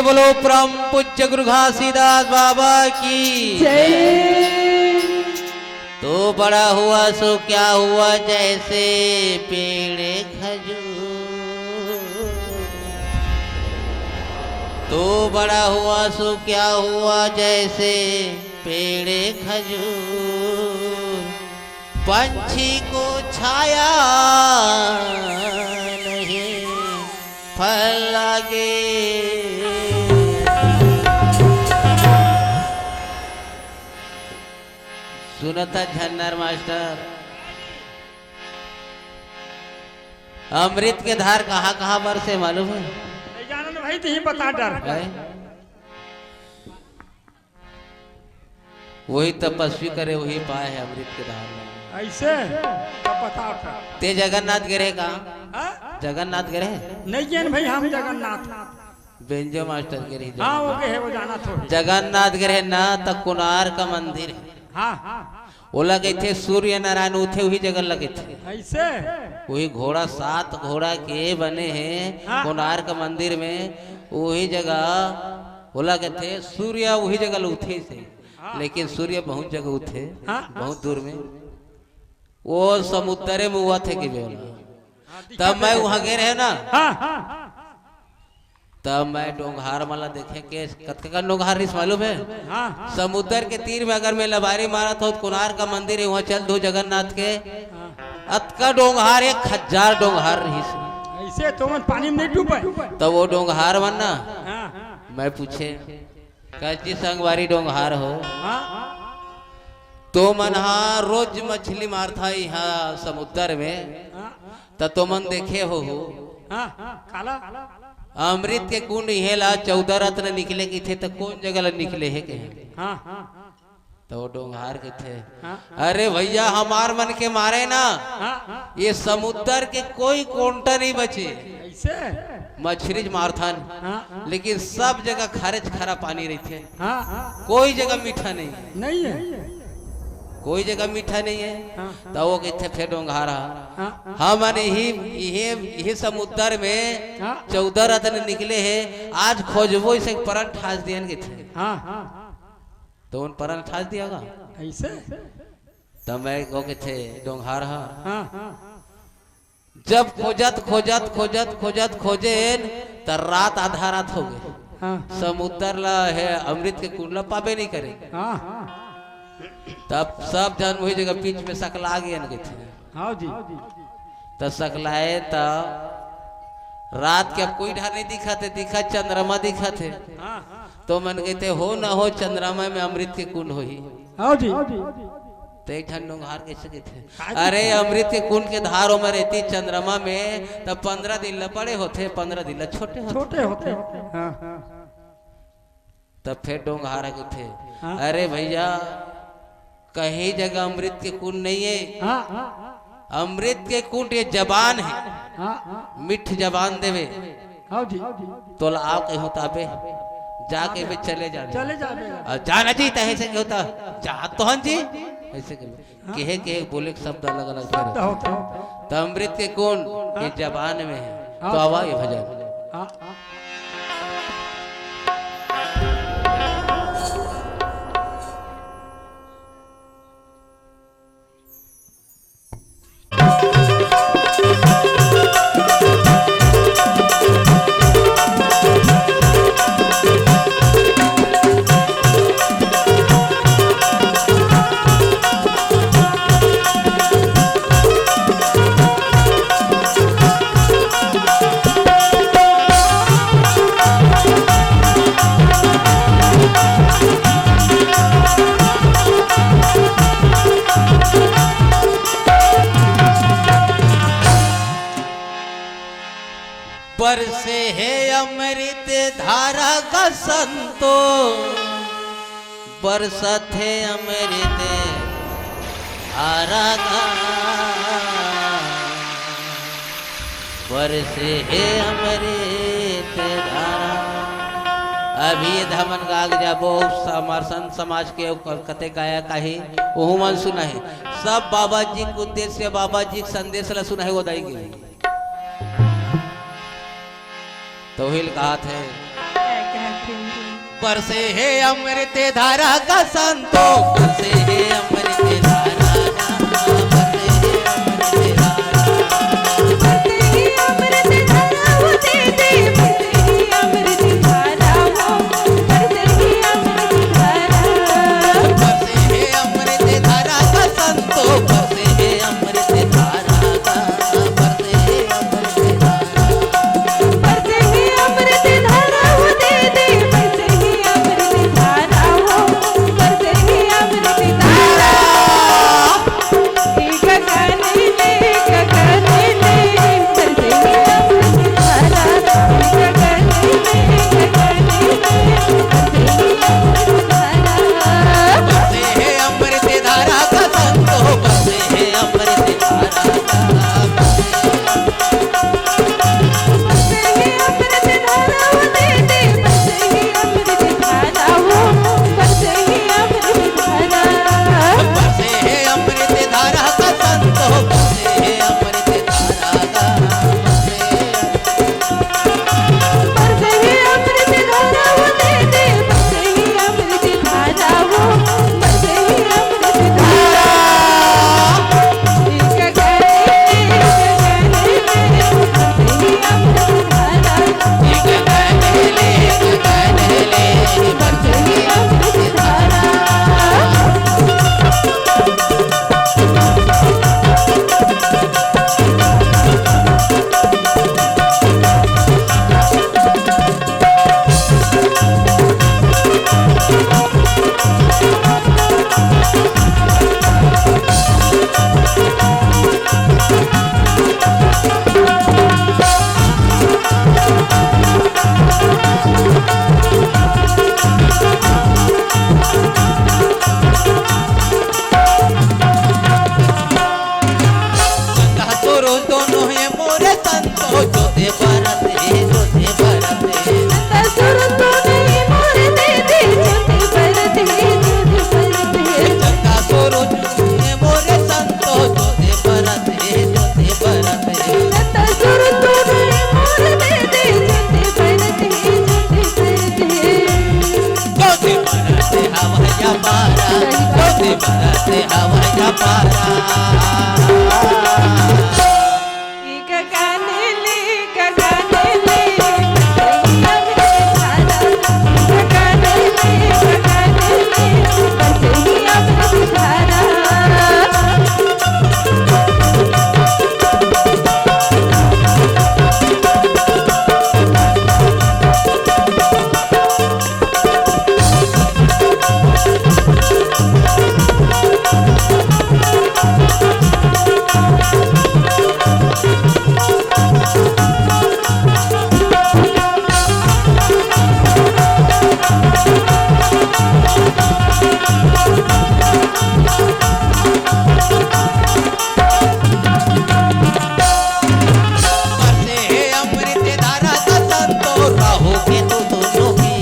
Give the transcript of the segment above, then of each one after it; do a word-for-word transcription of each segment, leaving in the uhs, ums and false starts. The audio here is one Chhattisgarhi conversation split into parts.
बोलो परम पूज्य गुरु घासीदास बाबा की। जय। तो बड़ा हुआ सो क्या हुआ, जैसे पेड़ खजूर। तो बड़ा हुआ सो क्या हुआ, जैसे पेड़ खजूर। पंछी को छाया नहीं फल लागे। सुनता झन्नर मास्टर, अमृत के धार कहाँ कहाँ बरसे मालूम है? नहीं जाना ना भाई, तो ही बता डर। है? वही तपस्वी करे, वही पाए है अमृत के धार में। ऐसे? तब बताओ का? ते जगन्नाथ गे रहे का? हाँ? जगन्नाथ गे रहे? नहीं जान भाई, हम जगन्नाथ। बेंजो मास्टर गे रहे हाँ, वो जगन्नाथ। के है, वो जाना तो है। जगन्नाथ गे रहे ना, त कोणार्क मंदिर है। हाँ। ओला कहिथे सूर्य नारायण उठे, वही जगह लगे थे। ऐसे? वही घोड़ा, सात घोड़ा के बने हैं हाँ। कोणार्क मंदिर में, वही जगह ओला कहिथे सूर्य, वही जगह उठे से। हाँ। लेकिन सूर्य बहुत जगह उठे, हाँ। बहुत दूर में। वो समुद्र में हुआ थे कि बेवला। हाँ, तब मैं वहां गए रहे ना। हाँ। तब मैं डोंगहार मला देखे के कतका का डोंगहार रिस मालूम है? हाँ। समुद्र के तीर में अगर मैं लबारी मारा तो कोणार्क का मंदिर है, वहां चल दो जगन्नाथ के। हाँ। अतका डोंगहार, एक हजार डोंगहार रहिस। ऐसे तो मन पानी में नहीं डूबे। तो वो डोंगहार मन ना, हाँ। मैं पूछे, कस जी संगवारी डोंगहार हो? हाँ। तो मन हा रोज मछली मारथा इहाँ समुद्र में, हाँ। त तो मन देखे हो हो। हाँ, हाँ, काला? अमृत के कुंड इहे ला चौदह रत्न निकले किथे, त कौन जगह ला निकले है के? हाँ, हाँ। तो वो डोंगहार किथे, हाँ। अरे भैया, हमार मन के मारे ना, हाँ। ये समुद्र के कोई कोंटा नहीं बचे। ऐसे? मछरी मारथन, हाँ। लेकिन सब जगह खारेच खारा पानी रहिथे। हाँ। कोई जगह मीठा नहीं है। नहीं है। कोई जगह मीठा नहीं है। हाँ। तो वो किथे फेर डोंगहार हा। हाँ। हमन इही, इही, इही समुद्र में हाँ। चौदह रत्न निकले है। आज खोजबो इसे परन ठास दियन किथे। हाँ। तो उन परन ठास दिया गा। ऐसे? त मैं वो किथे डोंगहार हा। हाँ। जब खोजत, खोजत, खोजत, खोजत, खोजेन, त रात आधा रात हो गए। हाँ। समुद्र ला है, अमृत के कुंड ला पाबे नहीं करे। हाँ। तब सब जन वही जगह बीच में सकला गए न गए थे। हाँ जी। त सकलाए त रात के अब कोई ढार नहीं दिखा थे, दिखा चंद्रमा दिखा थे। हाँ। तो मन कहते हो ना हो चंद्रमा में अमृत के कुंड होही। हाँ जी। तो एक ठन डोंगहार कैसे कहते हैं? हाँ जी। अरे अमृत के कुंड के धार ओमे रहती चंद्रमा में, तब पंद्रह दिन ला बड़े होते, पंद्रह दिन ला छोटे होते। छोटे होते। हाँ। तब फिर डोंगहार कहते, हाँ। अरे भैया, कहीं जगह अमृत के कुंड नहीं है। हाँ। अमृत के कुंड ये जबान है। हाँ। मीठ जबान देवे। हाँ जी। तोला आओ कहीं होता पे, जाके भी चले जावे। चले जावे। और जाना जी, तहे से होता, जा तो हन जी, ऐसे के हाँ। कहे के बोले के शब्द अलग अलग शब्द होता। तो अमृत के कुंड ये हाँ। जबान में है। हाँ। तो आवा ये भजन। हाँ। बरसे हे अमृत धारा का संतो, बरसत हे अमृत धारा का, बरसे हे अमृत धारा। अभी ये धमन गाग जाबो, हमार संत समाज के अउ कते गायक आही, ओहू मन सुनाही। सब बाबा जी के उद्देश्य, बाबा जी के संदेश ला सुनाही, वो दाई गे। तो हिल कहा थे। बरसे हे अमृत धारा का संतो, बरसे हे अमृत धारा का, बरसे हे अमृत धारा। बरसे हे अमृत धारा वो दे दे, बरसे हे अमृत धारा वो, बरसे हे अमृत धारा। बरसे हे अमृत धारा का संतो, बरसे हे अमृत धारा का, बरसे हे अमृत धारा। बरसे हे अमृत धारा वो दे दे, बरसे हे अमृत धारा वो, बरसे हे अमृत धारा। एक गगन ले, गगन ले, बरसे हे अमृत धारा। एक गगन ले, गगन ले, बरसे हे अमृत धारा। बरसे हे अमृत धारा का संतो, बरसे हे अमृत धारा का। चंदा सुरुज दोनों हे मोरे संतो, जोते बरत हे, जोते बरत हे। चंदा सुरुज दोनों हे मोरे दीदी, जोते बरत हे, जोते बरत हे। चंदा सुरुज दोनों हे मोरे संतो, जोते बरत हे, जोते बरत हे। चंदा सुरुज दोनों हे मोरे दीदी, जोते बरत हे, जोते बरत हे। जोते बरत हवय पारा, जोते बरत हवय पारा। बरसे हे अमृत धारा का संतो, राहु केतु दोनों भी।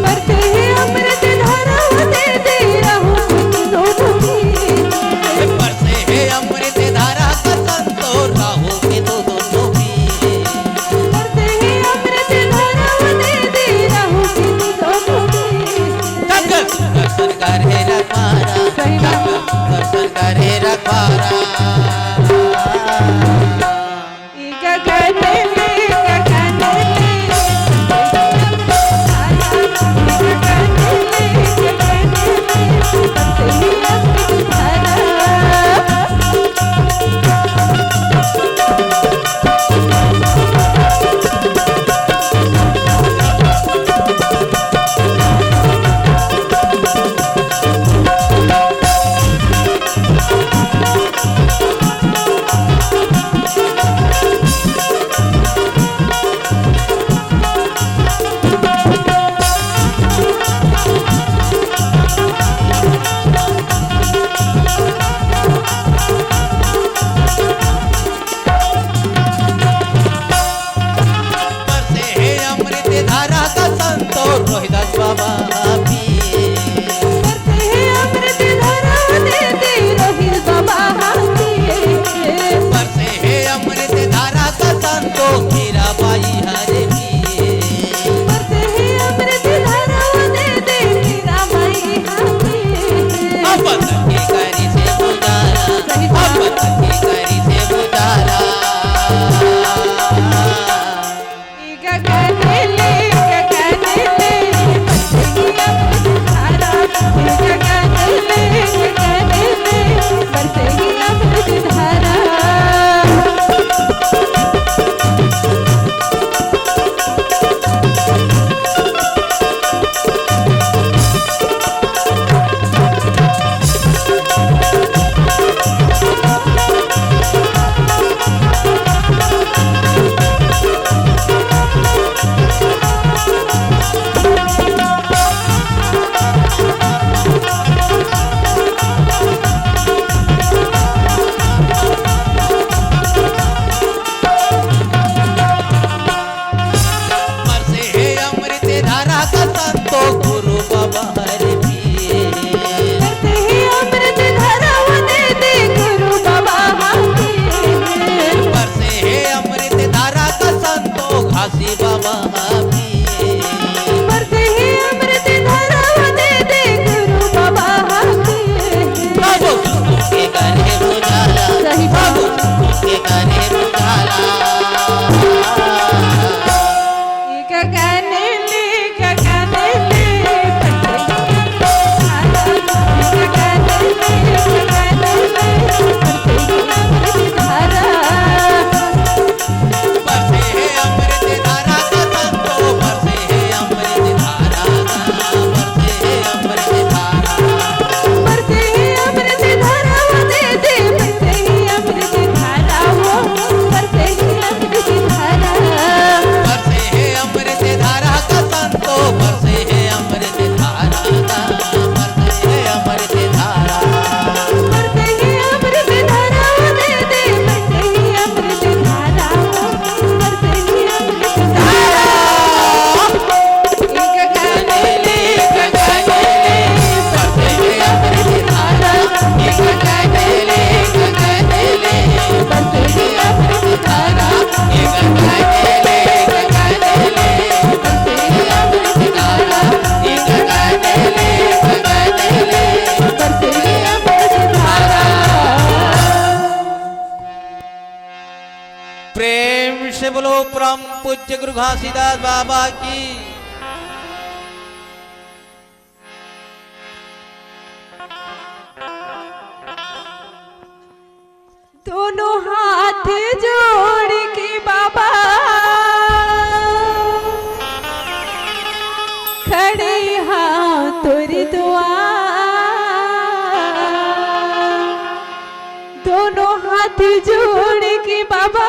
बरसे हे अमृत धारा वो दे दे, राहु केतु दोनों भी। बरसे हे अमृत धारा का संतो, राहु केतु दोनों भी। बरसे हे अमृत धारा वो दे दे, राहु केतु दोनों भी। दर्शन करे रखवारा, दर्शन करे रखवारा। से बोलो परम पूज्य गुरु घासीदास बाबा की। दोनों हाथ जोड़ के बाबा खड़े हाँ तोर दुआर। दोनों हाथ जोड़ के बाबा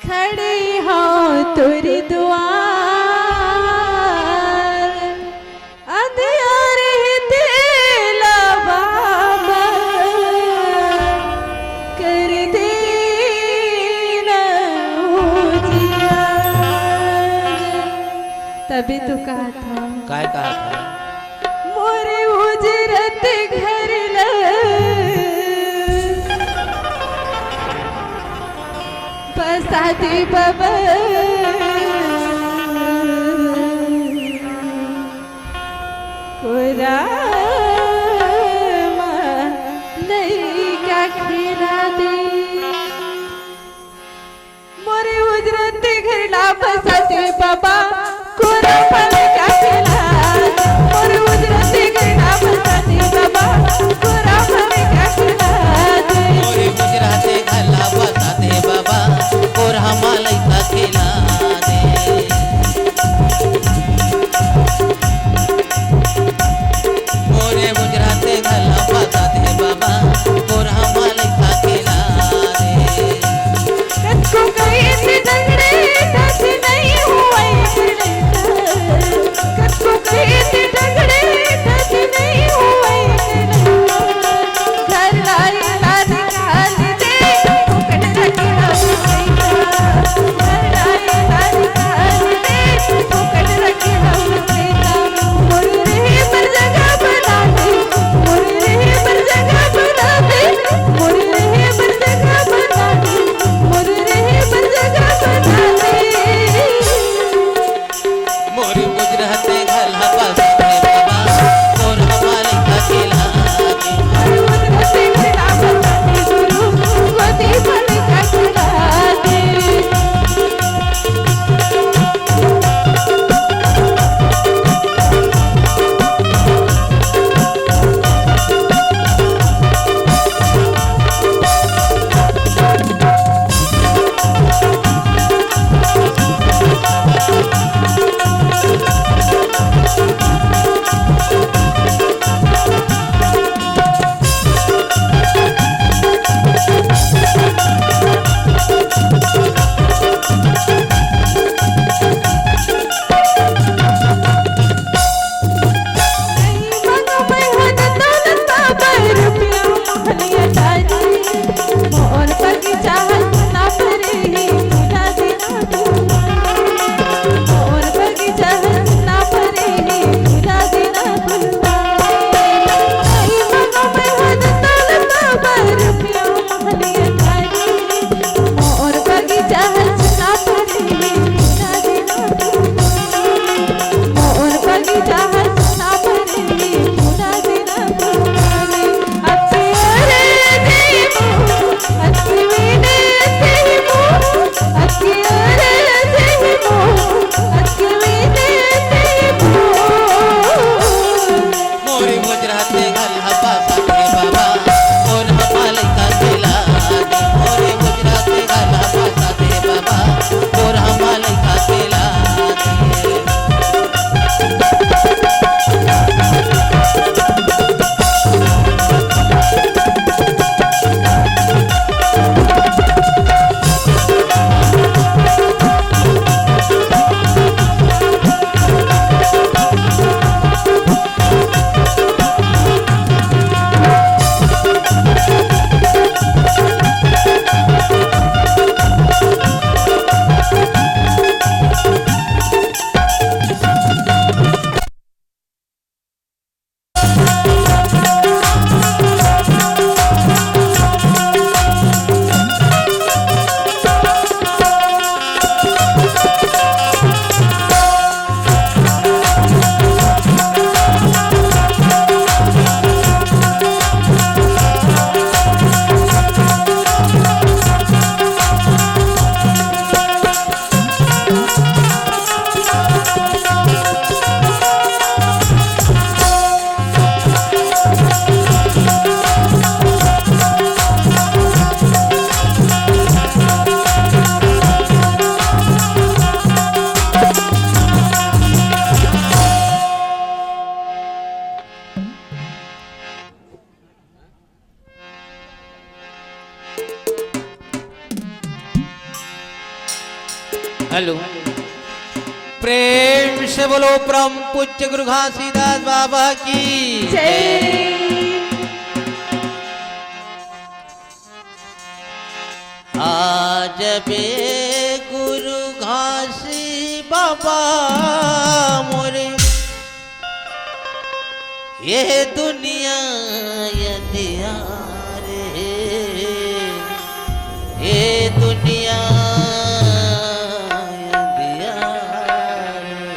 खड़े हाँ तोर दुआर। अंधियार हे तेला बाबा कर देना उजियार। तभी तो कहा था। काय कहा था? मोरे उजरत घर ल बसा दे बाबा। कोरा मा लइका खेला दे। मोरे उजरत घर ला बसा दे बाबा, कोरा मा लइका खेला दे। मोरे उजरत घर ला बसा दे बाबा, कोरा मा लइका खेला दे। मोरे उजरत घर ला बसा दे बाबा, कोरा मा लइका खेला दे। हेलो, प्रेम से बोलो परम पूज्य गुरु घासीदास बाबा की जय। आज बे गुरु घासी बाबा मोरे, ये दुनिया अंधियार हे, ये दुनिया अंधियार हे।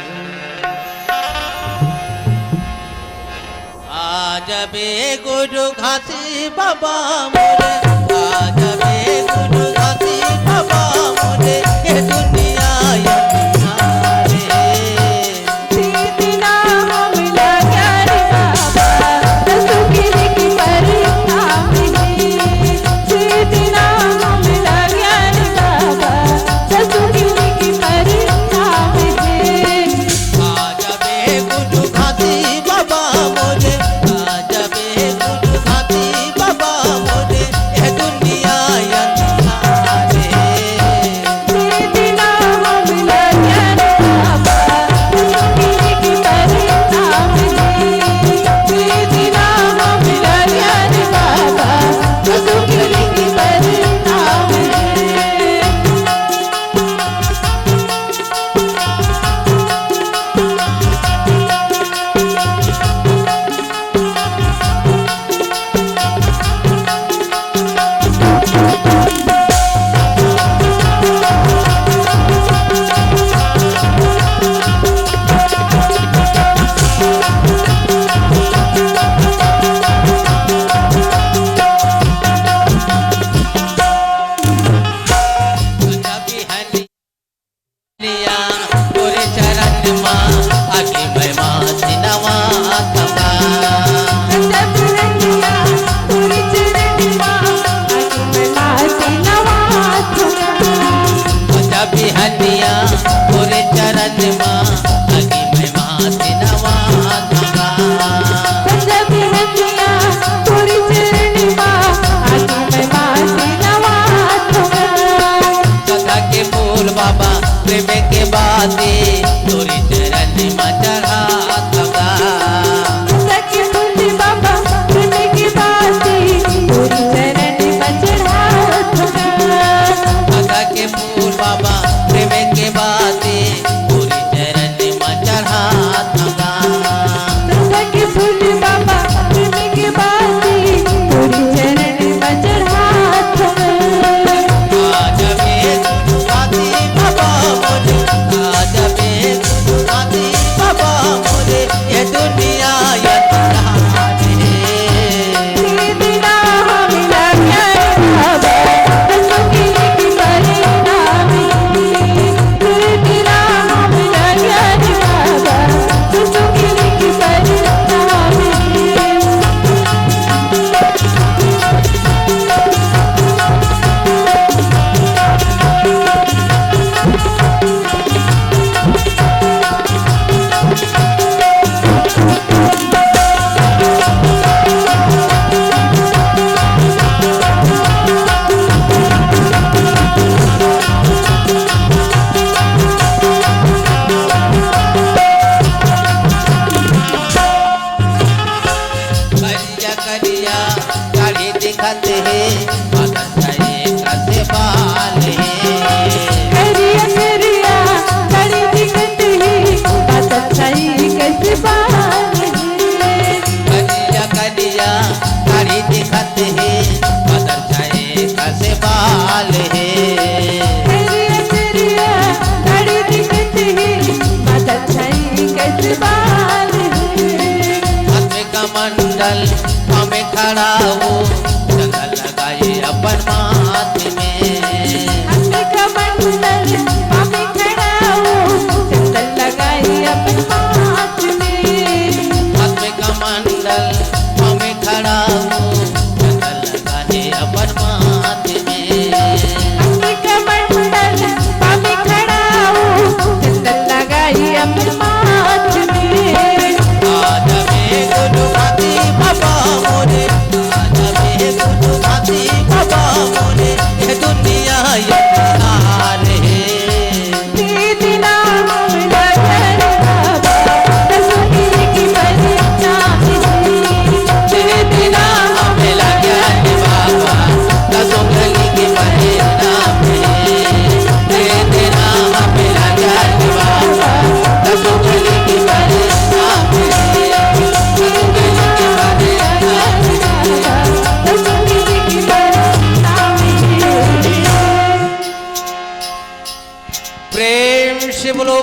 आज बे गुरु घासी बाबा मोरे, आज बे गुरु घासी बाबा मोरे, ये दुनिया अंधियार हे।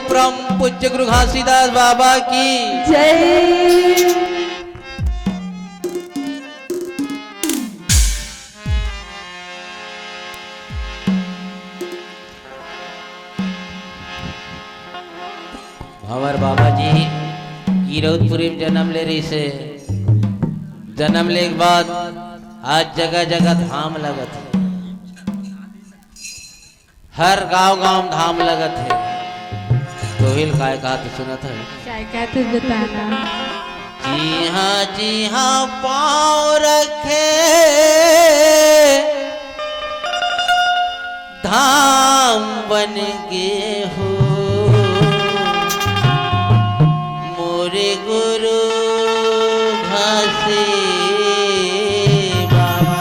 परम पूज्य गुरु घासीदास बाबा की जय। हमर बाबा जी गिरौदपुरी में जन्म ले रहिस हे। जन्म ले के बाद आज जगह जगह धाम लगत हे, हर गांव गांव में धाम लगत हे। तो हिल काय कहा तो सुनत हे। काय कहा तो बताना। जिहाँ जिहाँ पाँव रखे धाम बन गे हो मोरे गुरु घासी बाबा।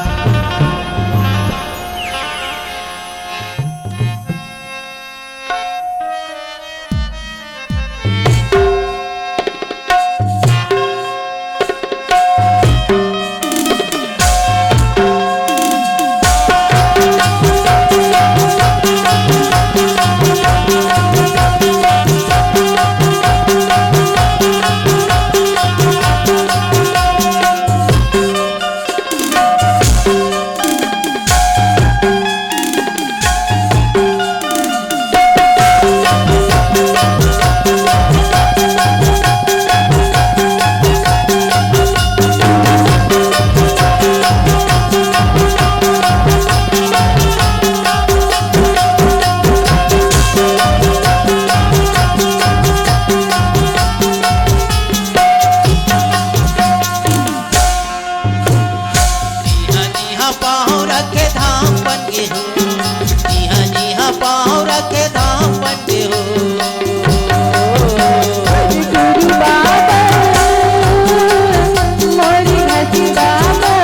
जिहाँ जिहाँ पाँव रखे धाम बन गे हो, जिहाँ जिहाँ पाँव रखे धाम बन गे हो। मोर गुरु बाबा, मोर घासी बाबा,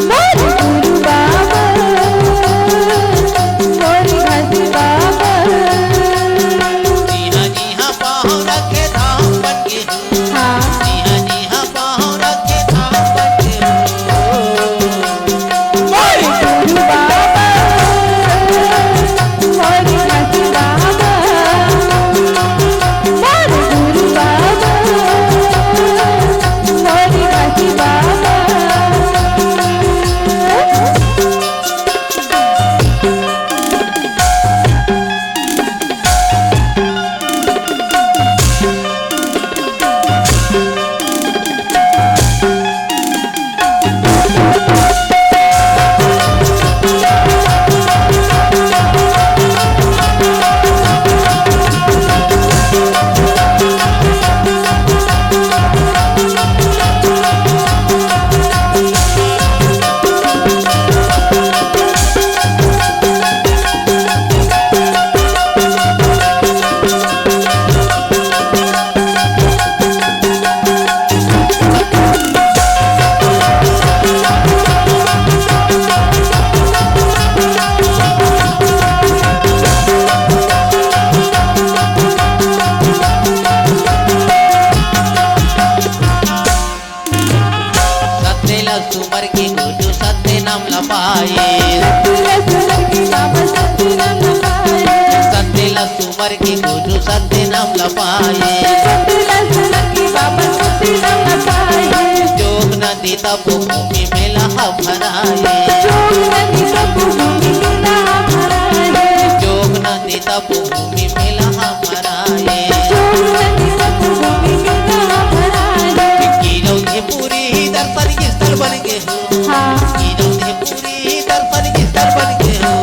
मोर गुरु बाबा, मोर घासी बाबा। जिहाँ जिहाँ पाँव रखे धाम बन गे हो। हाँ। जिहाँ जिहाँ पाँव रखे धाम बन गे हो। मोर गुरु बाबा, मोर घासी बाबा, मोर गुरु बाबा, मोर घासी बाबा। सत्य ला सुमर के गुरु सत्य नाम ला पाए। सत्य ला सुमर के बाबा सत्य नाम ला पाए। सत्य ला सुमर के गुरु सत्य नाम ला पाए। सत्य ला सुमर के बाबा सत्य नाम ला पाए। जोग नदी तप भूमि में लहा भराए। जोग नदी तप भूमि में लहा भराए। जोग नदी तप भूमि में लहा भराए। जोग नदी तप भूमि में लहा भराए। गिरौदपुरी दर्शन स्थल बन गे हो। हाँ। गिरौदपुरी दर्शन स्थल बन गे हो।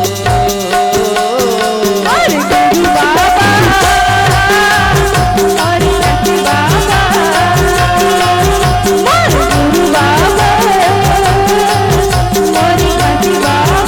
अरे गुरु बाबा, अरे घासी बाबा, अरे गुरु बाबा, अरे घासी बाबा।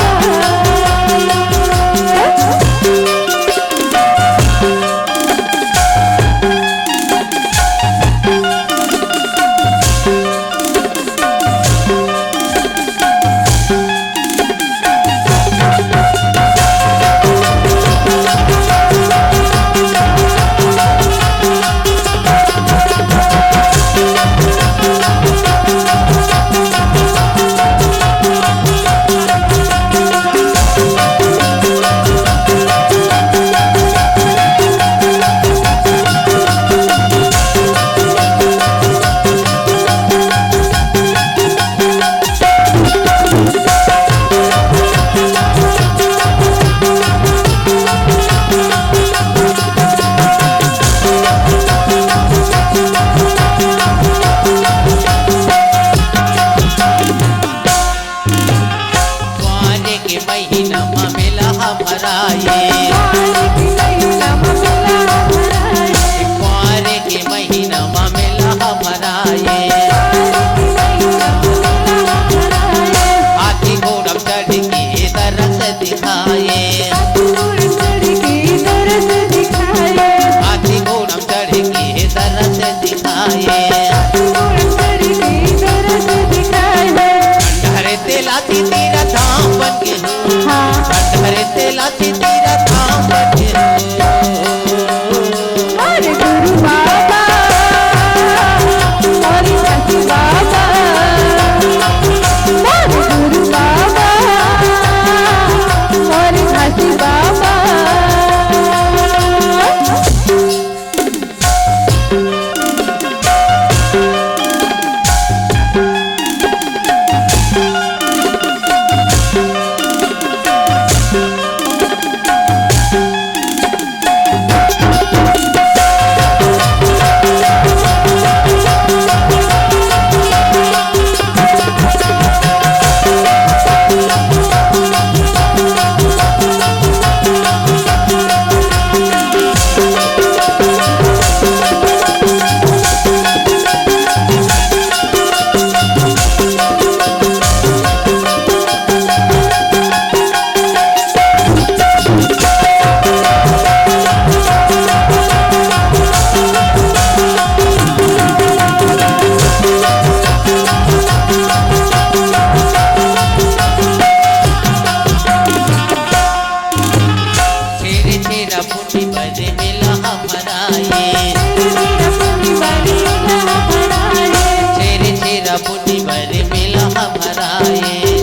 परिमिला भराए।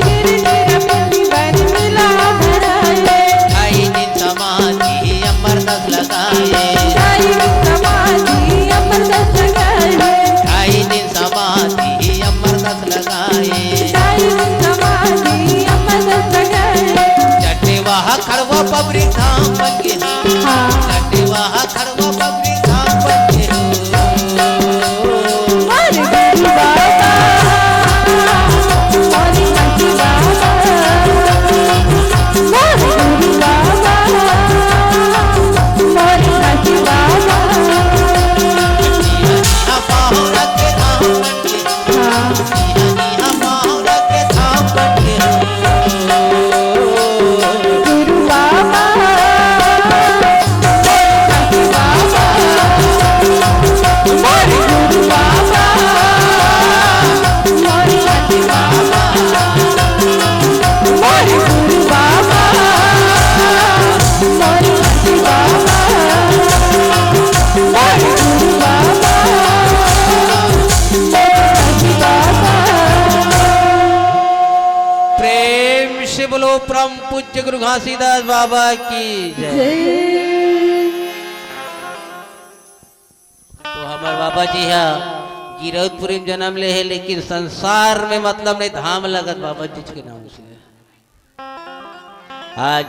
गिर गिर पल्ली परिमिला भराए। ढाई दिन समाधि अमर दस लगाए। ढाई दिन समाधि अमर दस लगाए। ढाई दिन समाधि अमर दस लगाए। ढाई दिन समाधि अमर दस लगाए। चटेवा खड़वा पबरी धाम बन के हो। हाँ। चटेवा खड़वा पबरी धाम बन के हो। मोर गुरु बाबा, मोर काकी बाबा, मोर गुरु बाबा, मोर काकी बाबा। हाँ। गुरु बाबा, मोर गुरु बाबा, मोर गुरु बाबा, मोर गुरु बाबा, मोर गुरु बाबा, मोर गुरु बाबा, मोर गुरु बाबा। प्रेम से बोलो परम पूज्य गुरु घासीदास बाबा की जय। जय। तो हमर बाबा जी हा गिरौदपुरी में जन्म ले हे, लेकिन संसार में मतलब नहीं धाम लगत बाबा जी के नाम से। आज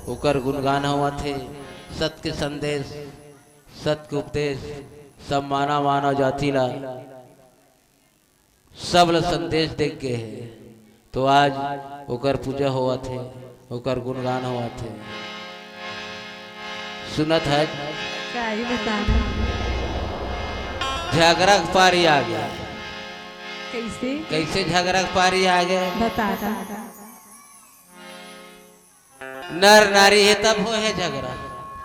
ओकर गुणगान होवत हे, सत के संदेश, सत के उपदेश, सब मानव मानव जाति ला, सब ला संदेश दे के हे। तो आज ओकर पूजा होवत हे, ओकर गुणगान होवत हे। सुनत हे? का ही बताना। झगरा के पारी आ गया। कैसे? कैसे झगरा के पारी आ गया? बता दा। नर नारी हे तब होय हे झगरा।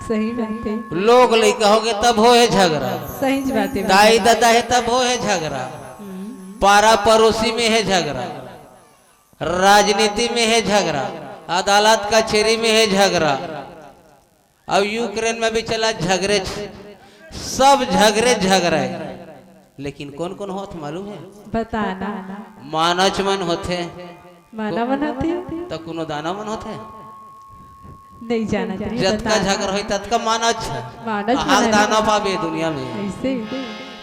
सही बात हे। लोग लइका होगे तब होय हे झगरा। सही बात हे। दाई ददा हे तब होय हे झगरा। हम्म। पारा पड़ोसी में हे झगरा, राजनीति में हे झगरा, अदालत कचेरी में हे झगरा। अब यूक्रेन में भी चला झगरे, सब झगरे झगरा हे। लेकिन कौन कौन होत मालूम हे? बताना। मानच मन होथे। माना मन होथे? त कोनो दाना मन होथे? नहीं जानत रही, जतका बता। झगरा होई ततका मानच। मानच अहाल मन दाना पाबे दुनिया में। ऐसे?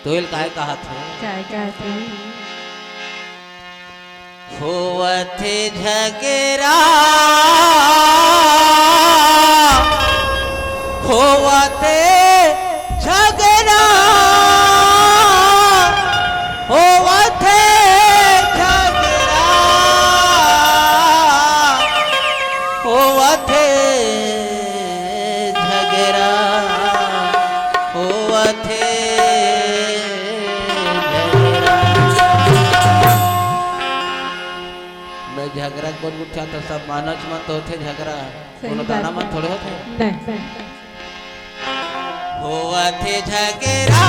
तो एल काय कहत हे? काय कहत हे? होवथे झगरा, होवथे झगरा, होवथे झगरा, होवथे झगरा, होवथे झगरा। मैं झगरा कोन उठा तो सब मानच मन तो होथे झगरा, सही कोनो दाना बात मन हे। थोड़े होथे। नहीं। होवथे झगरा,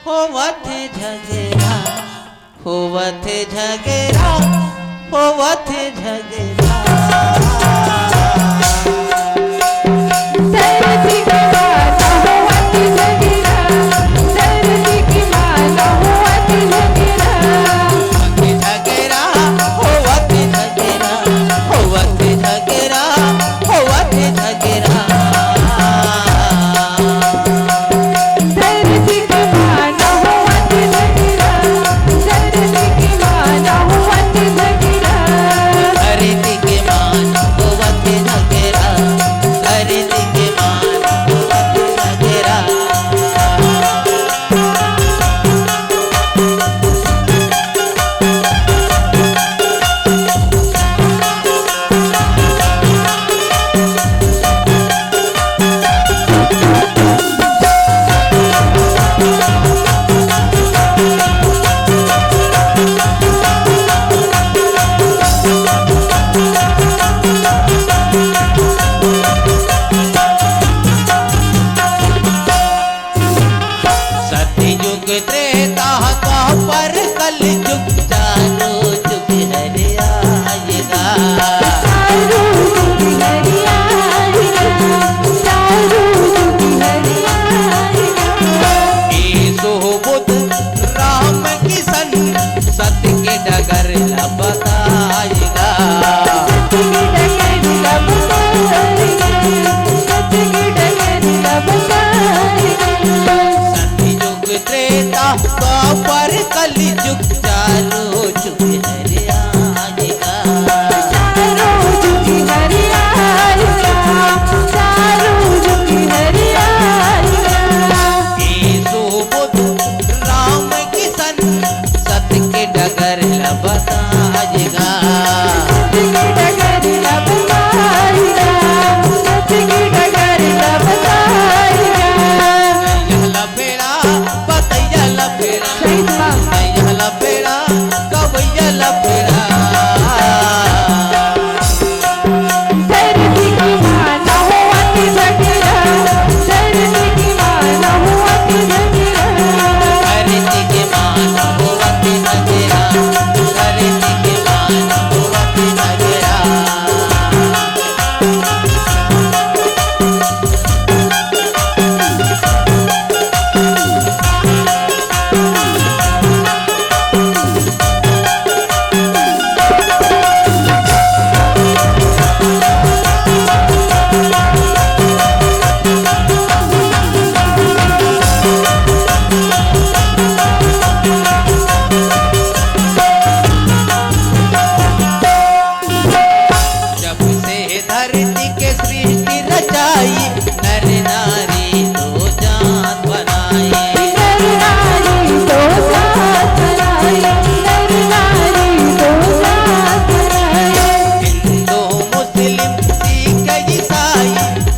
होवथे झगरा, होवथे झगरा, होवथे झगरा। होवथे झगरा, होवथे झगरा, होवथे झगरा, होवथे झगरा। धरती के मान होवथे झगरा, धरती के मान होवथे झगरा। धरती के मान आएगा। सच की डगर लब पाएगा, सच की डगर लब पाएगा। यह लफेड़ा, बतैया लफेड़ा। सही बात। यह लफेड़ा, गवैया लफेड़ा। धरती की माँ ना होवत झगड़ा, धरती की माँ ना होवत झगड़ा। धरती की माँ ना होवत झगड़ा, धरती की माँ ना होवत झगड़ा। जब से धरती के सृष्टि रचाई, नर नारी दो जात बनाई। नर नारी दो जात बनाई, नर नारी दो जात बनाई। हिंदू, मुस्लिम, सिख, ईसाई,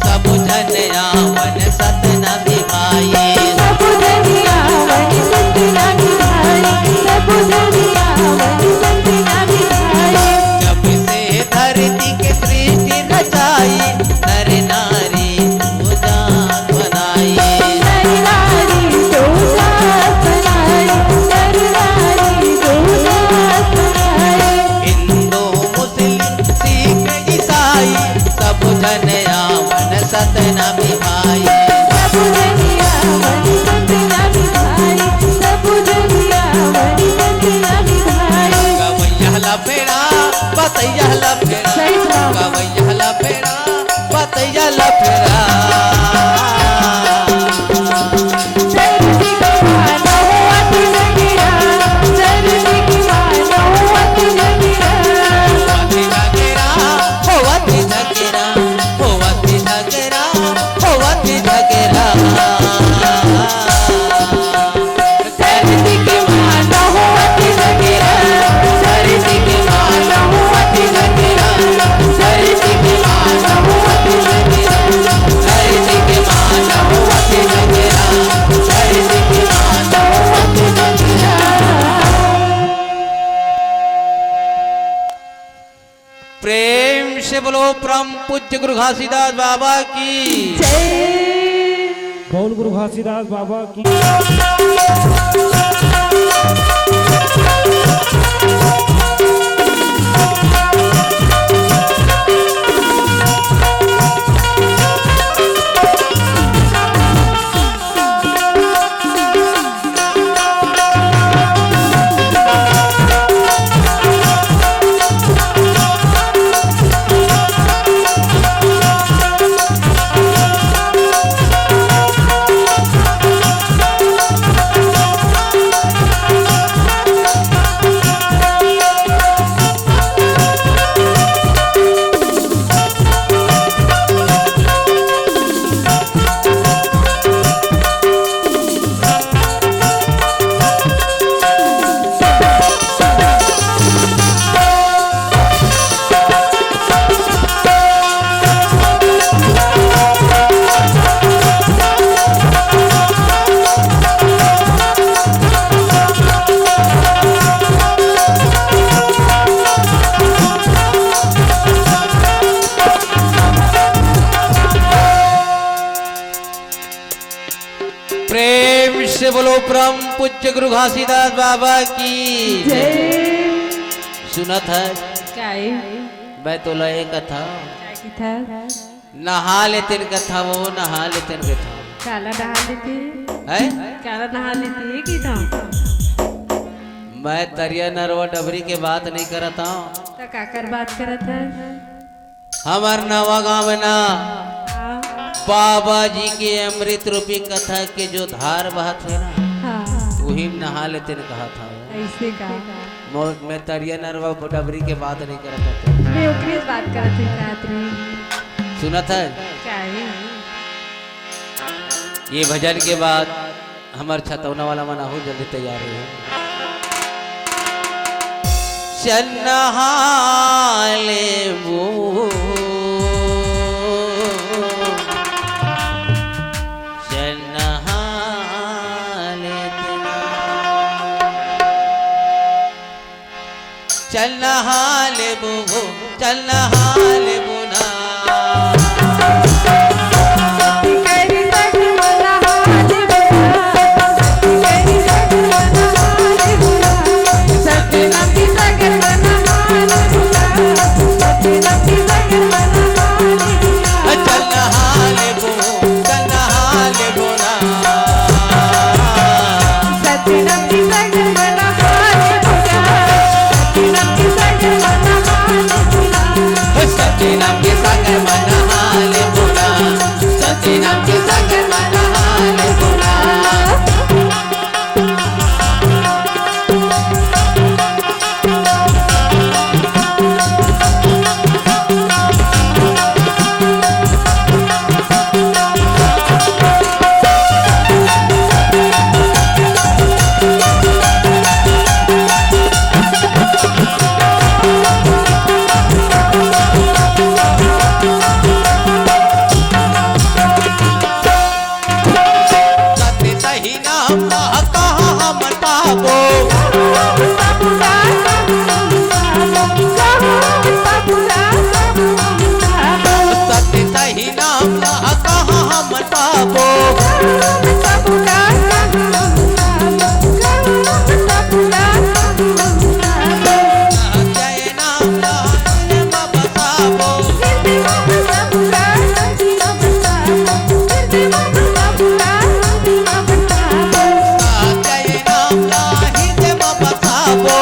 सब झन आवन सतना निभाई। सब झन आवन सतना निभाई, सब झन आवन सतना निभाई। जब से धरती के सृष्टि रचाई, नर नारी दो जात बनाई। नर नारी दो जात बनाई, नर नारी दो जात बनाई। हिंदू, मुस्लिम, सिख, ईसाई, सब झन आवन सतना निभाई। सब झन आवन सतना निभाई, सब झन आवन सतना निभाई। गवैया लफेड़ा, बतैया लफेड़ा। सही बात। गवैया लफेड़ा, बतैया लफेड़ा। धरती की माँ ना होवत झगड़ा, धरती की माँ ना होवत झगड़ा। होवत झगड़ा, होवत झगड़ा, होवत झगड़ा, होवत झगड़ा। धरती के माँ ना होवत झगड़ा, धरती के माँ ना होवत झगड़ा, धरती के माँ ना होवत झगड़ा, धरती के माँ ना होवत झगड़ा, धरती के माँ ना होवत झगड़ा। प्रेम से बोलो परम पूज्य गुरु घासीदास बाबा की। जय। बोल गुरु घासीदास बाबा की। प्रेम से बोलो परम पूज्य गुरु घासीदास बाबा की। जय। सुनत है? काय? मैं तो लय कथा। काय कथा? नहा लेतेन कथा वो, नहा लेतेन कथा। काला नहा लेते? हैं? काला नहा लेते, ये की था? मैं तरिया नरवा डबरी के बात नहीं करत हूँ। तो काकर बात करत है? हमर नवा गांव में ना हाँ। बाबा जी के अमृत रूपी कथा के जो धार बहत हे ना, हाँ। वही में नहा लेतेन कहत हूँ। ऐसे का? मो-, मैं तरिया नरवा डबरी के बात नहीं करत हूँ। मैं ओकरे बात करत हूँ, कहत रही। सुनत है? क्या है? ये भजन के बाद हमर छतौना वाला मन आहू जल्दी तैयार हो। चल नहा लेबो, चल नहा लेते ना। चल नहा लेबो, चल नहा लेबो ना। चल नहा लेबो, चल नहा लेबो ना। सतनाम के सागर मन हाल बोला, सतनाम के सागर मन हाल बोला। सत्य सही नाम ला कहाँ हमन पाबो? सत्य सही नाम ला कहाँ हमन पाबो? जय नाम ला हृदय म बसाबो। जय नाम ला हृदय म बसाबो।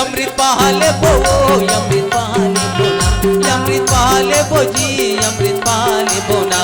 अमृत पहा लेबो, अमृत पहा लेबो ना, अमृत पहा लेबो जी, अमृत पहा लेबो ना।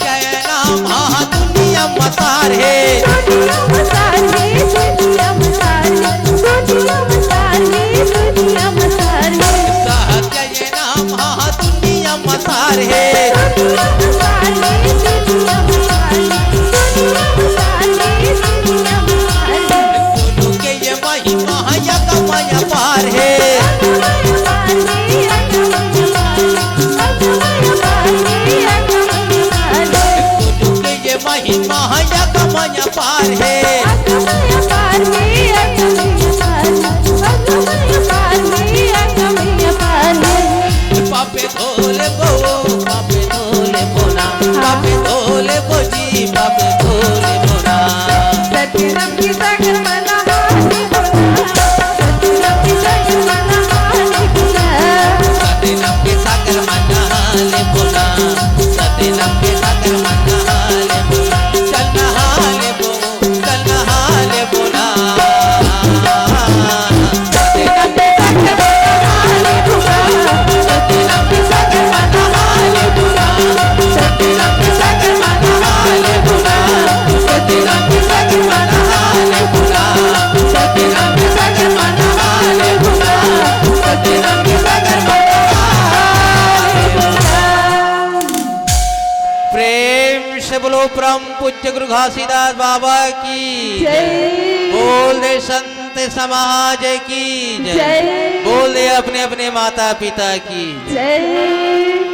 जय नाम हा दुनिया म सार हे। दुनिया म सार हे, दुनिया म सार हे, दुनिया म सार हे, दुनिया म सार हे। सत्य ये नाम हा दुनिया म सार हे। दुनिया म सार हे, दुनिया म सार हे, दुनिया म सार हे, दुनिया म सार हे। गुरु के ये महिमा हा अगमय अपार हे। गुरु के ये महिमा हा अगमय अपार हे। पापे धो लेबो, पापे धो लेबो ना, पापे धो लेबो जी, पापे धो लेबो ना। सतनाम के सागर मन हाल बोला, सतनाम के सागर मन हाल बोला, सतनाम के सागर मन हाल बोला, सतनाम के सागर मन हाल बोला। चल नहा लेबो, चल नहा लेबो ना। प्रेम से बोलो परम पूज्य गुरु घासीदास बाबा की जय। बोल दे संत समाज की जय। जय। बोल दे अपने अपने माता पिता की जय। जय।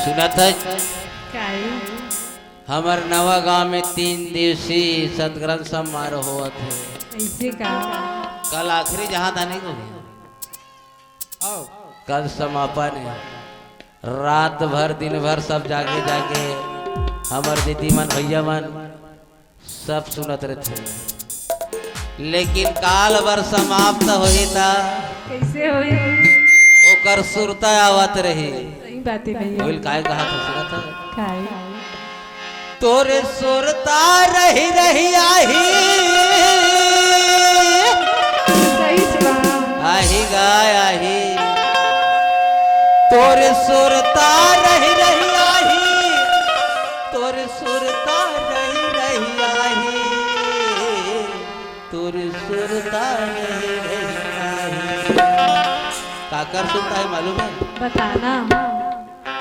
सुनत है? काई? हमर नवा गांव में तीन दिवसीय सतग्रंथ समारोह होवत हे। ऐसे का? कल आखिरी जहां था नहीं को? आओ। कल समापन हे। रात भर, दिन भर सब जागे जागे हमर दीदी मन, भैया मन सब सुनत रहिथे, लेकिन काल बर समाप्त होही त कइसे होही? ओकर सुरता आवत रही। सही बात हे भैया। बोल, काय कहा था, सुनत है? काय? तोर सुरता रही रही आही। सही बात। आही गाय आही। तोर सुरता रही रही आही। तोर सुरता रही रही आही, तोर सुरता रही रही आही। काकर सुरता हे मालूम हे? बताना।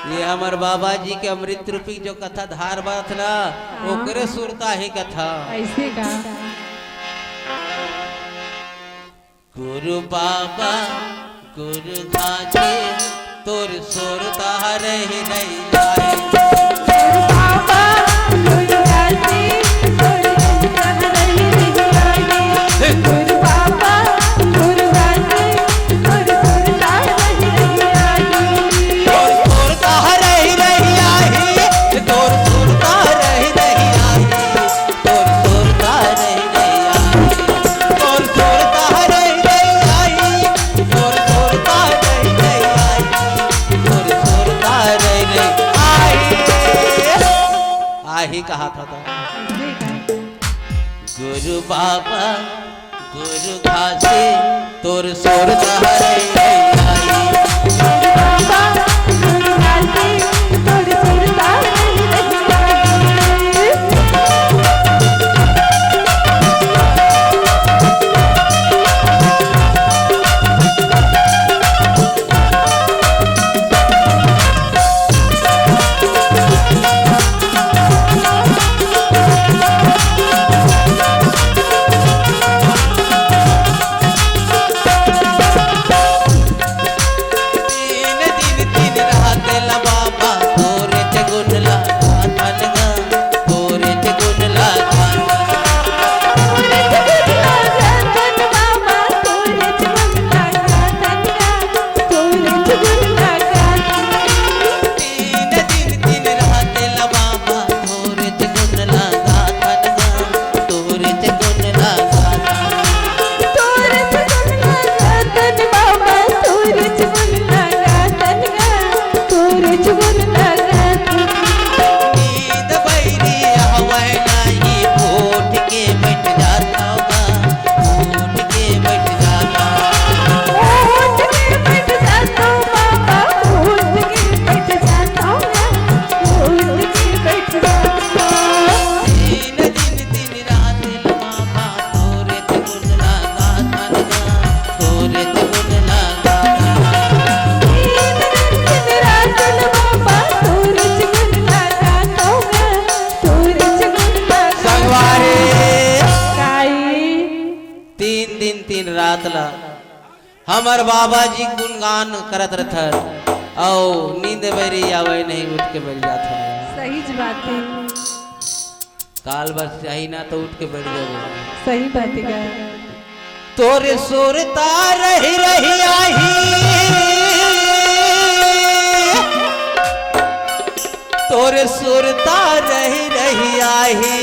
ये हमर बाबा जी के अमृत रूपी जो कथा धार बात ना, हाँ। ओकरे सुरता हे कथा। ऐसे का? गुरु बाबा, गुरु घासी, तोर सुरता रही रही आही। गुरु बाबा, गुरु घासी, तोर सुरता रही रही आही। गुरु बाबा, गुरु घासी, तोर सुरता रही रही आही। तोर सुरता रही रही आही, तोर सुरता रही रही आही। तोर सुरता रही रही आही, तोर सुरता रही रही आही, तोर सुरता रही रही आही, तोर सुरता रही रही आही। आही कहा था तो। गुरु बाबा, गुरु घासी, तोर सुरता रही रही आही। गुरु बाबा, गुरु घासी, तोर सुरता रही रही आही। तीन दिन तीन रात ला बाबा तोरे च गुन ला गाथन गा, तोरे च गुन ला गाथन। तोरे च गुन ला गाथन बाबा, तोरे च गुन ला गाथन गा, तोरे च गुन ला गाथन। तीन दिन तीन रात ला बाबा तोरे च गुन ला गाथन गा, तोरे च गुन ला गाथन। तोरे च गुन ला गाथन बाबा, तोरे च गुन ला गाथन गा, तोरे च गुन ला गाथन। नींद बइरी आवय नाही, उठ के बइठ जाथव गा, उठ के बइठ जाथव। उठ के बइठ जाथव बाबा, उठ के बइठ जाथव गा, उठ के बइठ जाथव। तीन दिन तीन रात ल बाबा तोरे च गुन ला गाथन गा, तोरे च गुन ला गाथन। तीन दिन तीन रात ल बाबा तोरे च गुन ला गाथन गा, तोरे च गुन ला गाथन। संगवारी। काई? तीन दिन तीन रात ला हमर बाबा जी गुणगान करत रथन, अउ नींद बइरी आवय नहीं, उठ के बइठ जाथन। सही ज बात हे। काल बस चाही ना तो उठ के बइठ जाबो। सही बात हे। तोरे सुरता रही रही आही, तोरे सुरता रही रही आही।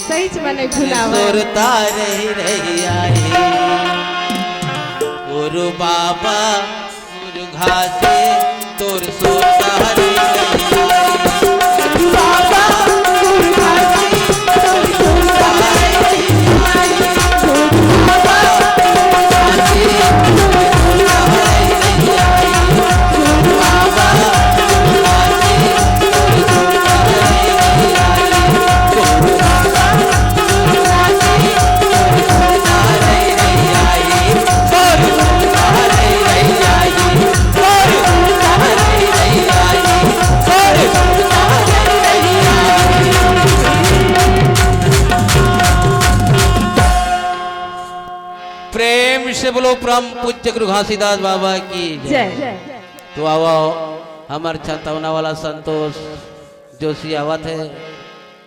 सही च बने भुलावा। सुरता रही रही आही। गुरु बाबा, गुरु घासी, तोर सुरता रही रही आही। गुरु बाबा, गुरु घासी, तोर सुरता रही रही आही। गुरु बाबा, गुरु घासी, तोर सुरता रही रही आही। प्रेम से बोलो परम पूज्य गुरु घासीदास बाबा की जय। जय। तो आवो, हमर छतौना वाला संतोष जोशी आवत हे।